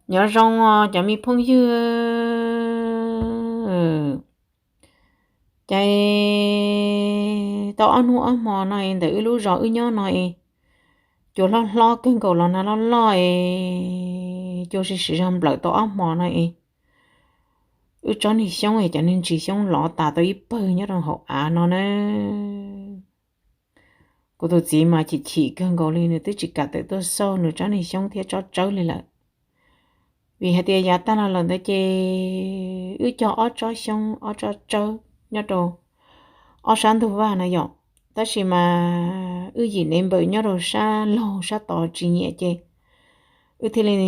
Nyob zoo os cov me phooj ywg, ces tau ob hnub ob hmo no ntawm wb lub zos wb nyob no es cua hlob hlob kawg nkaus los nag loj loj es cua siv siv zog nplawm tau ob hmo no es wb tsob niag xyoob es cov niag ntsis xyoob lov tas tau ib pawg nyob rau hauv av no na. Kuv tus txiv mas chim chim kawg nkaus li, nws twb tsis kam tawm tuaj xauj nws tsob niag xyoob thiab tsob tsawb li lawm. Vim hais tias yav tag los lawm ntawd ces wb cog ob tsob xyoob ob tsob tsawb nyob rau ob sab ntug vaj na yom, tab sis mas wb yim nev npawm nyob rau sab laug sab tod tsis nyiam ces wb thiaj li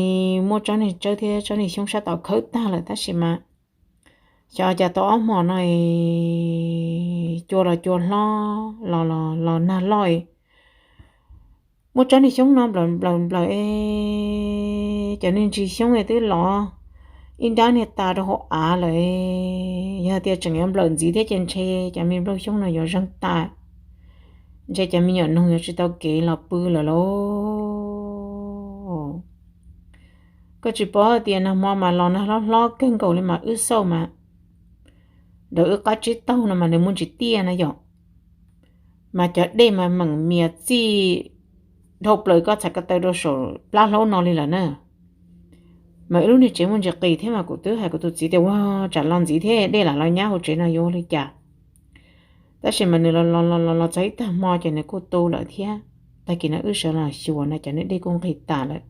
muab tsob niag tsawb thiab tsob niag xyoob sab tod khawb tag lawm, tab sis mas xyov cas tau ob hmo no es cua los cua hlob los los los nag loj es muab tsob niag xyoob no nplawm nplawm nplawm es cov niag ntsis xyoob es twb lov ib nrab niag tas rau hauv av lawm. Yog tias tseem yuav nplawm ntxiv thiab ces ntshe cov me nplooj xyoob no yuav zeeg tas, ntshe cov me nyuam noog yuav tsis tau kev los pw lawm lauj. Koj tsis paub hais tias nag hmo mas los nag hlob hlob kawg nkaus li mas wb xauj mas ntawm wb qab tsib taug no mas nws muaj ntsis tiaj na yom, mas cov dej mas meem mias txij dhau plaws koj txhais ko taw rau saum plab hlaub no li lawm na. Mas wb lub niag tsev muaj ntsis qis thiab mas kuv twb hais kuv tus txiv tias ua tsam los ntxiv thiab dej lam los nyab hauv tsev no yuav ua li cas. Tab sis mas nws los los los los txog ib tag hmo ces nws kuj tu lawm thiab. Tag kis no wb sawv los xyuas no cov niag dej kuj nqis tas lawm,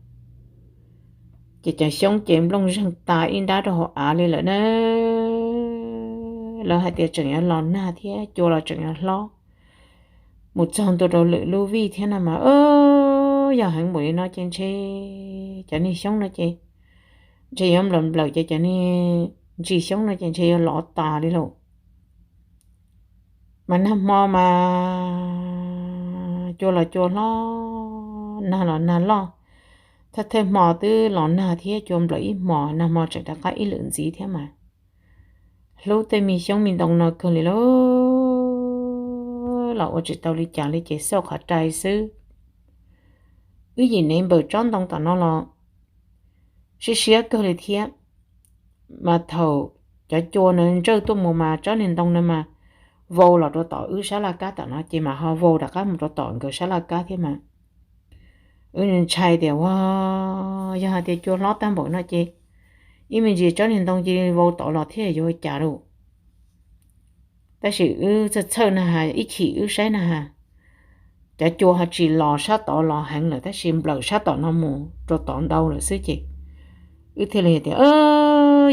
ces cov xyoob ces nplooj zeeg tas ib nrab rau hauv av li lawm na. Lawv hais tias tseem yuav los nag thiab cua los tseem yuav hlob mus txog ntua rau lwm lub vij thiab no mas yog heev npaum li no ces ntshe cov niag xyoob no ces ntshe yuav nplawm nplawm ces cov niag ntsis xyoob no ces ntshe yuav lov tas li lauj. Mas nag hmo mas cua los cua hlob, nag los nag loj, thawj thawj hmo twb los nag thiab cua nplawm ib hmos, nag hmo tseem rov qab ib lwm ntxiv thiab mas hlub tej me xyoob me ntoo no kawg li lauj. Los ua tsis tau li cas li ces xauj qhov rai xwb. Wb yim nev npawm tsob ntoo tom no los siab siab kawg li thiab. Mas thaum cov cua na ntsawj tuaj mus mas tsob niag ntoo na mas vau los rau tom wb sab laj kab tom no ces mas ho vau rov qab mus rau tom nkawd sab laj kab thiab mas wb ntshai tias ua yog hais tias cua hlob tag npaum no ces ib me ntsis tsob niag ntoo cia li vau tod los thiab yuav ua cas lauj. Tab sis wb txhawj txhawj na has ib chim wb saib na has cov cua ho tsis los sab tod los heev lawm tab sis nplawm sab tom no mus rau tod ntau lawm xwb ces wb thiaj li tias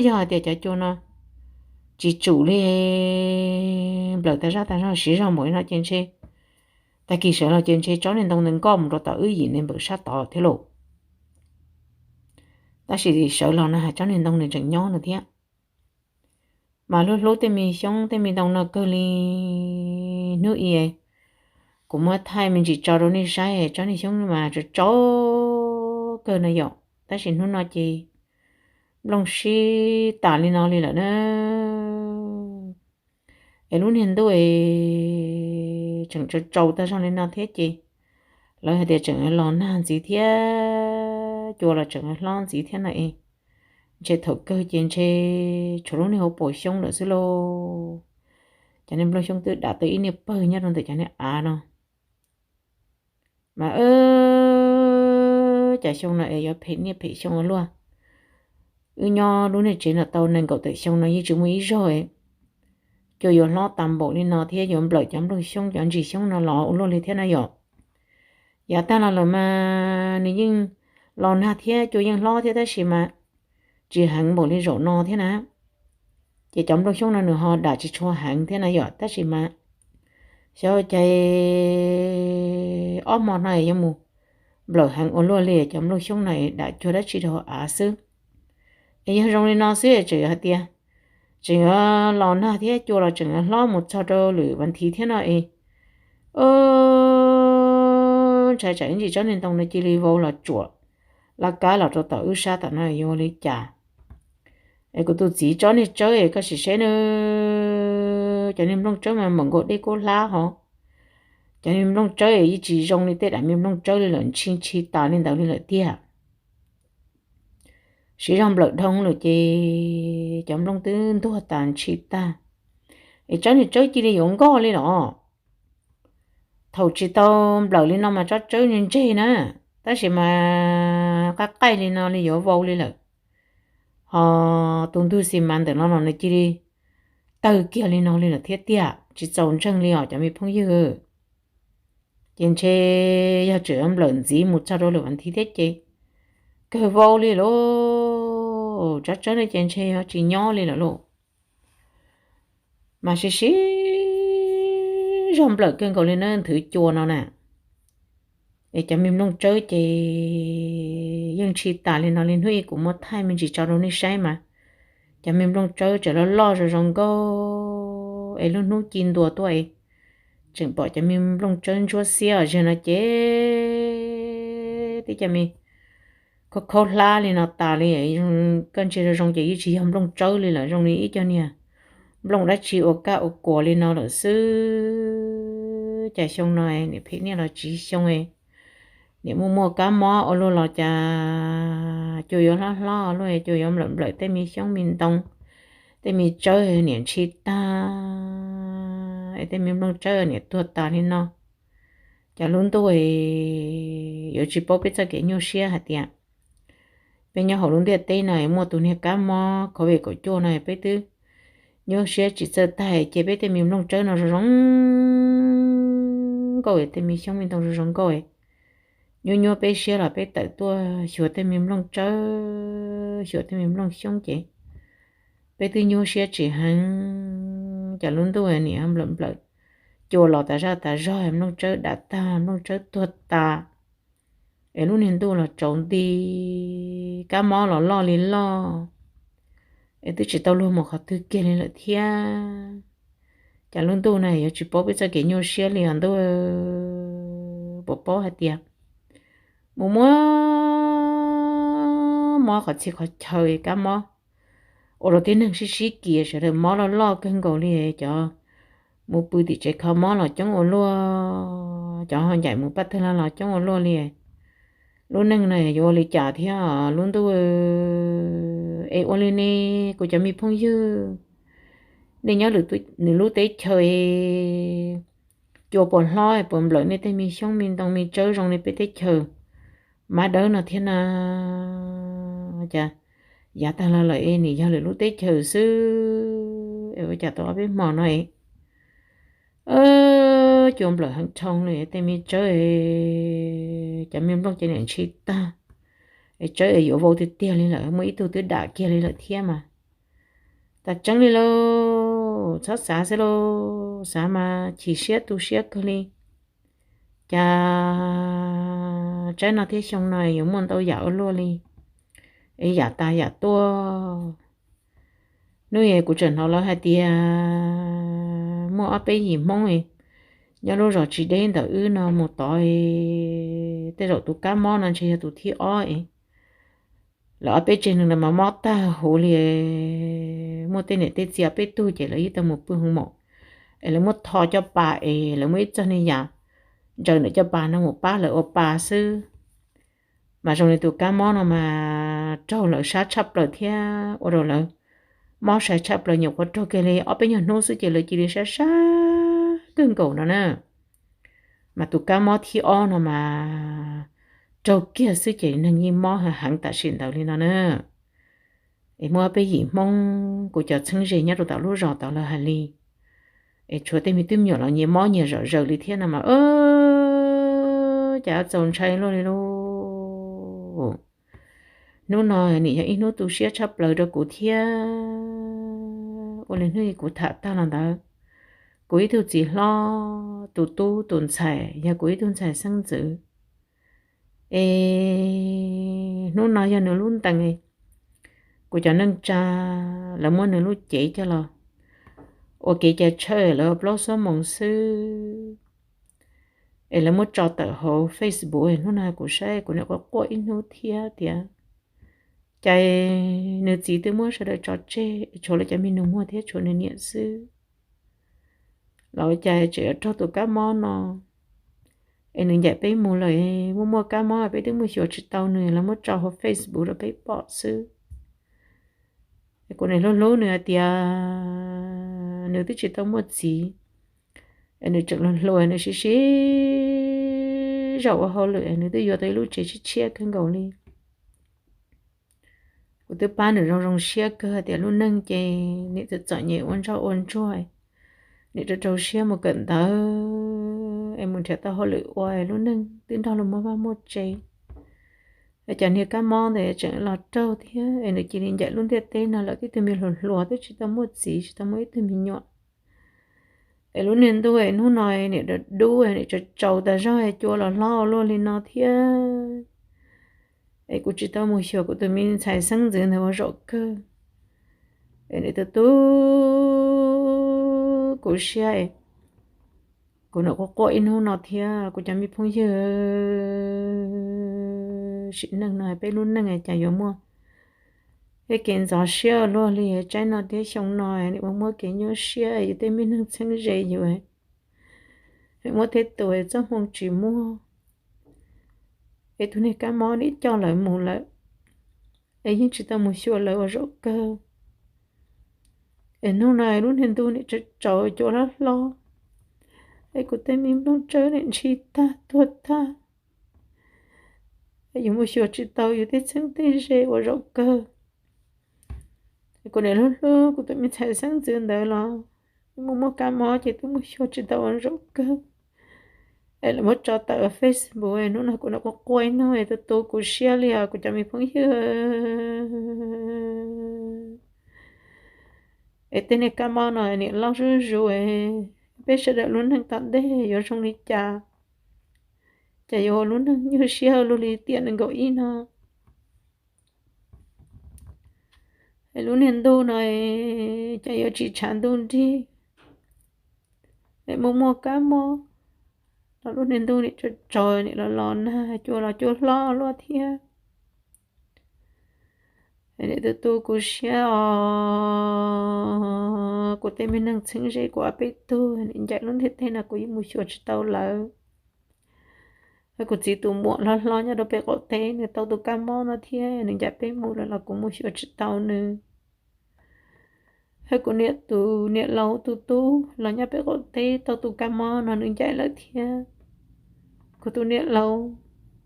yog hais tias cov cua no tsis tsum li, nplawm tag zaj tag zog siv zog npaum li no ces ntshe tag kis sawv los ces ntshe tsob niag ntoo ntawd nkoj mus rau tom wb yim nev npawm sab tod thiab lauj. Tab sis sawv los no has tsob niag ntoo nws tseem nyob no thiab. Mas hlub hlub tej me xyoob tej me ntoo no kawg li. Hnub i kuv muab thaij me ntsis tso rau nej saib tsob niag xyoob mas tsau tsau kawg no yom, tab sis hnub no ces nplooj sib tas li no li lawm na. Es lub niag ntuj es tseem tsau tsau tag zog li no thiab ces lawv hais tias tseem los nag ntxiv thiab cua los tseem hlob ntxiv thiab no es ntshe thaum kawg ces ntshe tshuav lub niag hauv paus xyoob lawm xwb lauj. Cov niag nplooj xyoob twb dam tau ib niag pawg nyob rau ntawm cov niag av no. Mas cas xyoo no es yuav phem niaj phem xyoo ua luaj. Wb nyob lub niag tsev no tau nees nkaum tawm xyoo no yeej tsis muaj ib zaug cua yuav hlob tas npaum li no thiab yuav nplawm cov nplooj xyoob cov ntsis xyoob no los ua luaj li thiab na yom. Yav tag los lawm mas nws yeej los nag thiab cua yeej hlob thiab tab sis mas tsis heev npaum li zaum no thiab na. Ces cov nplooj xyoob no nws ho dam tsis tshua heev thiab na yom, tab sis mas xyov cas ob hmo no yuav mus nplawm heev ua luaj li, cov nplooj xyoob no dam cuag dab tsi rau hauv av xwb. Es yog zoo li no xwb tseem hais tias tseem yuav los nag thiab cua los tseem yuav hlob mus txog rau lwm vas thiv thiab no es ntshai tsam ib ntsis tsob niag ntoo no cia li vau los tsuam laj kab los rau tom wb sab tom no yuav ua li cas. Es kuv tus txiv tsob niag tsawb es koj sim seb na, cov niag nplooj tsawb mas npaum nkaus dej kuj hlab hos. Cov niag nplooj tsawb es yeej tsis zoo li tej daim me nplooj tsawb li lawm, ntshis ntshis tas li ntawd li lawm tiag. siv zog nplawm dhau lawm ces cov nplooj twb ntuag tas ntshis tag. Es Tsawb niag Tsawb cia li yuav nkoj li los. Thaum tsis tau nplawm li no mas Tsawb Tsawb ntseg na, tab sis mas qab qaij li no li yuav vau li lawm. Ho tus ntug xis mas ntawm no los nws cia li tawg kiag li no li lawm thiab tiag, tsis txaus ntseeg li os cov me phooj ywg. Ces ntshe yog tseem nplawm ntxiv mus txog rau lwm vas thiv thiab ces kawg vau li lauj. Tsawb Tsawb ne ces ntshe yog tsis nyob li lawm lauj. Mas siv siv zog nplawm kawg nkaus li na, nthwv cua no na. Es cov me nplooj tsawb ces yeej ntshis tas li no li, hnub ib kuv muab thaij me ntsis tso rau nej saib mas cov me nplooj tsawb tseem loj loj zoo zoo nkauj es lub hnub ci ntua tuaj es tseem pom cov me nplooj tsawb ntsuab xiab os. Zaum no ces tib cov me khaub khaub hlab li no tas li, koj ntsia zoo zoo ces yeej tsis yog nplooj tsawb li lawm, zoo li ib co niag nplooj dab tsi ua kab ua kuas li no lawm xwb. Cas xyoo no niam phem niaj los tsiv xyoo, niam muaj muaj kab mob ua luaj los cas cua yuav hlob hlob luaj, cua yuav nplawm nplawm tej me xyoob me ntoo, tej me tsawb niam ntshis tag, es tej me nplooj tsawb niam tuag tas li no. Cas lub ntuj yuav tsis paub peb txoj kev nyuaj siab hais tias peb nyob hauv lub ntiaj teb no muaj tus niag kab mob COVID kaum cuaj no peb twb nyuaj siab tsis txawj tag, ces peb tej me nplooj tsawb no zoo zoo nkauj, tej me xyoob me ntoo zoo zoo nkauj, nyuaj nyuaj peb siab los peb tawm tuaj xyuas tej me nplooj tsawb, xyuas tej me nplooj xyoob ces peb twb nyuaj siab tsis heev. Cas lub ntuj niam nplawm nplawm, cua los tas zaj tas zog, nplooj tsawb dam tag, nplooj tsawb tuag tas, es lub niag ntuj los tsaus nti, kab mob los loj li loj, es twb tsis tau luag mus qhov twg kiag li lawm thiab. Cas lub ntuj no yuav tsis paub peb txoj kev nyuaj siab li os ntuj, puas paub hais tias mus muab mob qhov txhia qhov chaw kab mob ua rau tib neeg sib sib kis, sawv daws mob loj loj kawg nkaus li, cov mus pw tim tsev kho mob los coob ua luaj, cov ho ncaim mus pab tag los los coob ua luaj li. Lub neej no yuav ua li cas thiab lub ntuj? Es ua li ne kuv cov me phooj ywg, nej nyob nws lub teb chaws, cua puas hlob puas nplawm nej tej me xyoob me ntoo me tsawb zoo li peb teb chaws mab dawb no thiab na? Cas yav tag los lawm es nim yog lwm lub teb chaws xwb es ua cas tau ob peb hmo no es cua nplawm heev dhau li, tej me tsawb, cov me nplooj ces niam ntshis tag, es tsawb es yuav vau tiag tiag li lawm, muaj ib tug twb dam kiag li lawm thiab mas. Tas tseeb li lauj, txhob xav xwb lauj, xav mas chim siab tu siab kawg li. Cas tsaib no thiab xyoo no yuav muaj ntau yam ua luaj li, es yam tas yam tuaj. Hnub es kuv tseem hnov lawv hais tias muaj ob peb yim Hmoob nyob lub zos tsis deb ntawm wb no mus tod, tej zaum tus kab mob no ntshe yog tus thib ob es lawv ob peb tsev neeg lawv mas mob tag huv li. Muaj tej niam tej txiv ob peb tug ces lawv yeej tau mus pw hoo maum, es lawv muab tho coj pas es lawv muab ib txoj niag yam ntsaws ntawm caj pas no mus pab lawv ua pa xwb. Mas zoo li tus kab mob no mas raug lawv sab tshaj plaws thiab ua rau lawv mob sai tshaj plaws, nyuam qhuav raug kiag li ob peb nyuag hnub xwb ces lawv cia li sab sab kawg nkaus no na. Mas tus kab mob thib ob no mas raug kiag xwb ces neeg yeej mob heev tam sim ntawd li no na. Es muaj ob peb yim Hmoob kuv cov txheeb ze nyob rau tom lub zos tod lawv hais li, es tshuav tej me tub me nyuam los nyias mob nyias zom zaws li thiab no mas cas txaus ntshai luaj li lauj. Hnub no nim yog ib hnub tu siab tshaj plaws rau kuv thiab. Ua li hnub kuv tham tag los ntawd, kuv ib tug txiv hlob tus tub tus ntxhais yog kuv ib tug ntxhais xeeb ntxwv. Es hnub no yog nws lub ntees, kuv cov neej tsa lawv muab nws lub cev coj los ua kev cai tshawj, lawv ua plaub xuab moos xwb, es lawv muab tso tawm hauv Facebook. Hnub no kuv saib kuv niam quaj quaj ib hnub thiab tias, cas nws txiv twb muab sawv daws tso tseg, tshuav lawv cov me nus muag thiab tshuav nws niam xwb, los cas tseem yuav raug tus kab mob no. Es nws ncaim peb mus lawm, muaj muaj kab mob peb twb muaj xyuas tsis tau nws, lawv muab tso hauv Facebook rau peb pom xwb. Kuv niam hlub hlub nws hais tias nws twb tsis tau muaj txiv, es nws tseem hluas hluas, nws siv siv zog ua hauj lwm es nws twb yuav tau ib lub tsev tshiab tshiab kawg nkaus li. Kuv twb pab nws zoo zoo siab kawg tias lub neej ces nim txom txom nyem ua ntsoj ua ntsuag, nim rau rau siab mus kawm ntawv es mus nrhiav tau hauj lwm ua es lub neej twb nrog luag muaj vaj muaj tsev. Es cov niag kab mob ntawd tseem los raug thiab es nws cia li ncaim lub ntiaj teb no lawm, tib tug me hluas hluas twb tsis tau muaj txiv, tsis tau muaj ib tug me nyuam. Es lub niag ntuj es hnub no nim dub dub, nim tsaus tsaus tas zog, cua los hlob ua luaj li no thiab. Es kuv tsis tau mus xyuas kuv tus me ntxhais xeeb ntxwv ntawd ua zaum kawg. Es nws tu tu kuv siab, kuv nim quaj quaj ib hnub no thiab kuv cov me phooj ywg. Sim neej no peb lub neej cas yuav muaj tej kev ntxhov siab luaj li tsaib no thiab xyoo no, nim ua muaj kev nyuaj siab, yus tej me neeg txheeb ze yus, muaj tej tus txoj hmoo tsis muaj, es tus niag kab mob nim coj lawv mus lawm, es yeej tsis tau mus xyuas lawv ua zaum kawg. Es hnub no lub niag ntuj nim tsaus tsaus, cua hlob hlob, es kuv tej me nplooj tsawb nim ntshis tag tuag tag. Yus mus xyuas tsis tau yus tej txheeb tej ze ua zaum kawg. Kuv nim hlub hlub kuv tus me ntxhais xeeb ntxwv ntawd los mus muaj kab mob ces twb mus xyuas tsis tau ua zaum kawg. Es lawv muab tso tawm Facebook, hnub no kuv nim quaj quaj ib hnub es tu tu kuv siab li os kuv cov me phooj ywg. Es tej niag kab mob no nim loj zuj zus, peb sawv daws lub neej tom ntej yuav zoo li cas, cas yuav ua lub neej nyuaj siab luaj li tiam nees nkaum ib no. Es lub niag ntuj no cas yuav tsis tshav ntuj nrig, es muaj muaj kab mob, los lub niag ntuj nim tsaus tsaus, nim los los nag, cua los cua hlob luaj thiab. Nim tu tu kuv siab os, kuv tej me neeg txheeb ze kuv ob peb tug nim ncaim lub ntiaj teb no kuv yeej mus xyuas tsis tau lawv. Kuv txiv tus muam hlob hlob nyob rau pem qaum teb nws tau tus kab mob no thiab nws ncaim peb mus lawm los kuv mus xyuas tsis tau nws. Kuv niam tus niam laus tus tub los nyob pem qaum teb tau tus kab mob no nws ncaim lawm thiab. Kuv tus niam laus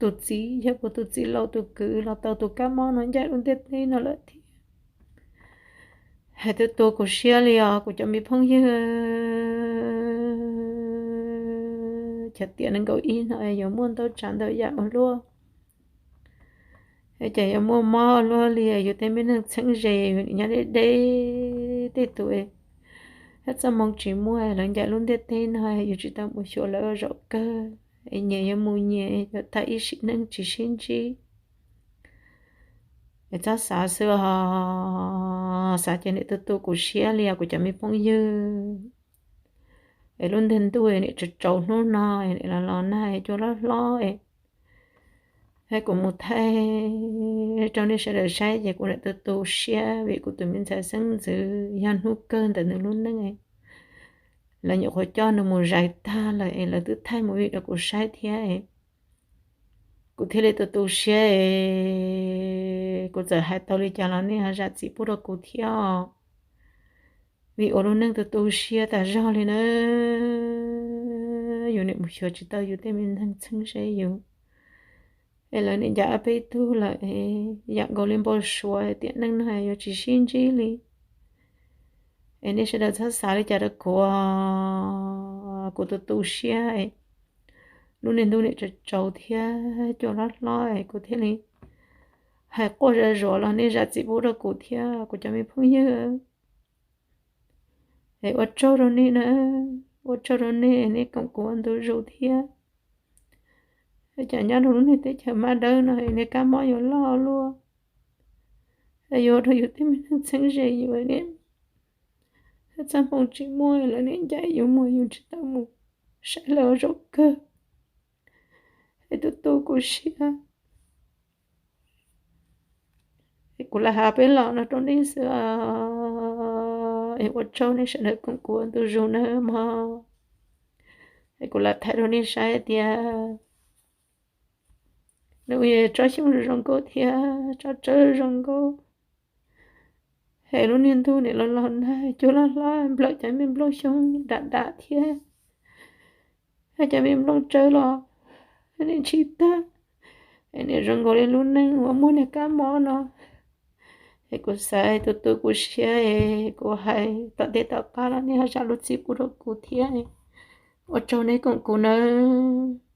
tus txiv yog kuv tus txiv laus tus kwv los tau tus kab mob no ncaim lub ntiaj teb no lawm thiab. Hais tu tu kuv siab li os kuv cov me phooj ywg. Cas tiam nees nkaum ib no yuav muaj ntau tsav ntau yam ua luaj, cas yuav muaj mob luaj li, yus tej me neeg txheeb ze nyob deb deb tej tus, txoj hmoo tsis muaj, lawv ncaim lub ntiaj teb no yus tsis tau mus xyuas lawv ua zaum kawg, es nyias yuav mus nyias, yuav tag ib sim neej tsis sib ntsib. Es txhob xav xwb os, xav ces nim tu tu kuv siab li os kuv cov me phooj ywg. Es lub ntiag ntuj nim tsaus tsaus hnub no, nim los los nag, cua hlob hlob, es kuv mus thaij rau nej sawv daws saib ces kuv nim tu tu siab vim kuv tus me ntxhais xeeb ntxwv yog hnub kawg ntawm nws lub neej, lawv nyuam qhuav coj nws mus zais tag lawm es lawv twb thaij movie rau kuv saib thiab. Kuv thiaj li tu tu siab, kuv txawm hais tau li cas los nej ho zam txim pub rau kuv thiab, vim ua lub neej tu tu siab tas zog li na. Yus nim mus xyuas tsis tau yus tej me neeg txheeb ze yus, es lawv nim ncaim ob peb tug lawm, yam nkaus li npau suav tiam neej no yuav tsis sib ntsib li. Es nej sawv daws txhob xav li cas rau kuv, kuv tu tu siab. Lub niag ntuj nim tsaus tsaus thiab cua hlob hlob, kuv thiaj li hais quaj zaj zuav los nej zam txim pub rau kuv thiab kuv cov me phooj ywg. Es ua tsaug rau nej na, ua tsaug rau nej, nej koom kuv ua ntu zus thiab. Cas nyob rau lub niag teb chaws maj dawb no niag kab mob yuav loj luaj, yuav ua rau yus tej me neeg txheeb ze yus, txoj hmoo tsis muaj lawv nim ncaim yus mus yus tsis tau mus saib lawv ua zaum kawg. Es tu tu kuv siab. Es kuv lam hais peb los no rau nej xwb, es ua tsaug nej sawv daws koom kuv ua ntu zus nawb mog. Es kuv lam thaij rau nej saib tias nws tsob xyoob zoo nkauj thiab tsob tsawb zoo nkauj. Es lub niag ntuj nim los los nag, cua loj hlob nplawm cov me nplooj xyoob dam dam thiab, cov me nplooj tsawb los nim ntshis tag, es nim zoo nkaus li lub neej uas muaj niag kab mob no. Es kuv xav tus tu kuv siab, kuv hais tom ntej tom qab los nej ho zam lub txim pub rau kuv thiab, ua tsaug nej koom kuv nawb.